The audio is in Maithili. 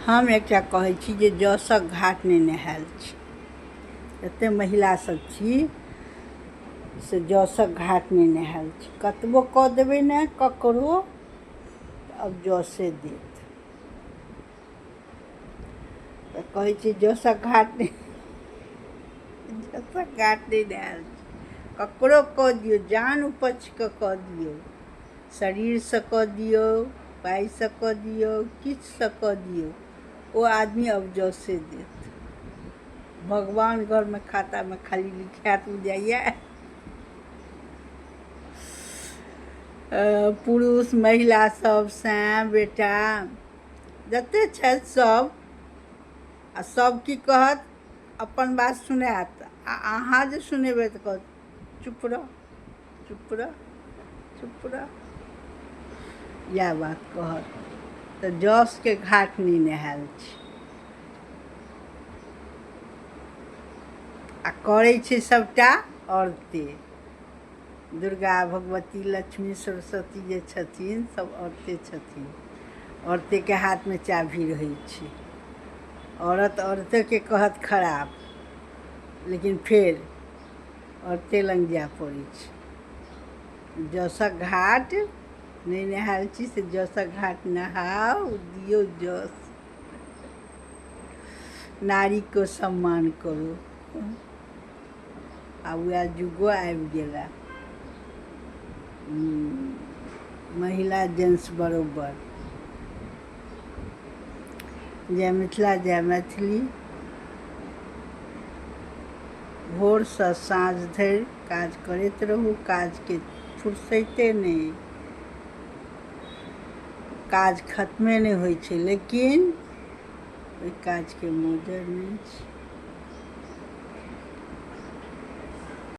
हम एकटा कहै छी जे जसक घाट नहि नहायल छी। जतेक महिला सब छी से जसक घाट नहि नहायल छी। कतबो कऽ देबै ने ककरो, आब जसे देत। तऽ कहै छी जसक घाट नहि, जसक घाट नहि नहायल छी। ककरो कऽ दियौ, जान उपछि कऽ कऽ दियौ, शरीरसँ कऽ दियौ, पाइसँ कऽ दियौ, किछुसँ कऽ दियौ, ओ आदमी अब जसे देत। भगवान घरमे खातामे खाली लिखायत बुझाइए। पुरुष महिला सब, साँय बेटा जते छथि सब, आ सब की कहत, अपन बात सुनायत, आ अहाँ जे सुनेबै तऽ कहत चुप रह, चुप रह, चुप रह, इएह बात कहत। तऽ जसके घाट नहि नहायल छै। आ करै छै सभटा औरते। दुर्गा, भगवती, लक्ष्मी, सरस्वती जे छथिन सब औरते छथिन। औरतेके हाथमे चाभी रहै छै। औरत औरतेके कहत खराब, लेकिन फेर औरते लग जाय पड़ै छै। जसक घाट नहि नहायल छी से जसक घाट नहाउ, दियौ जस, नारीको सम्मान करू। आ वएह जुगो आबि गेला, महिला जेंट्स बरोबर। जय मिथिला, जय मैथिली। भोरसँ साँझ धरि काज करैत रहू, काजके फुर्सैते नहि, काज खत्मे नहि होइ छै, लेकिन ओहि काजके मोजर नहि छै।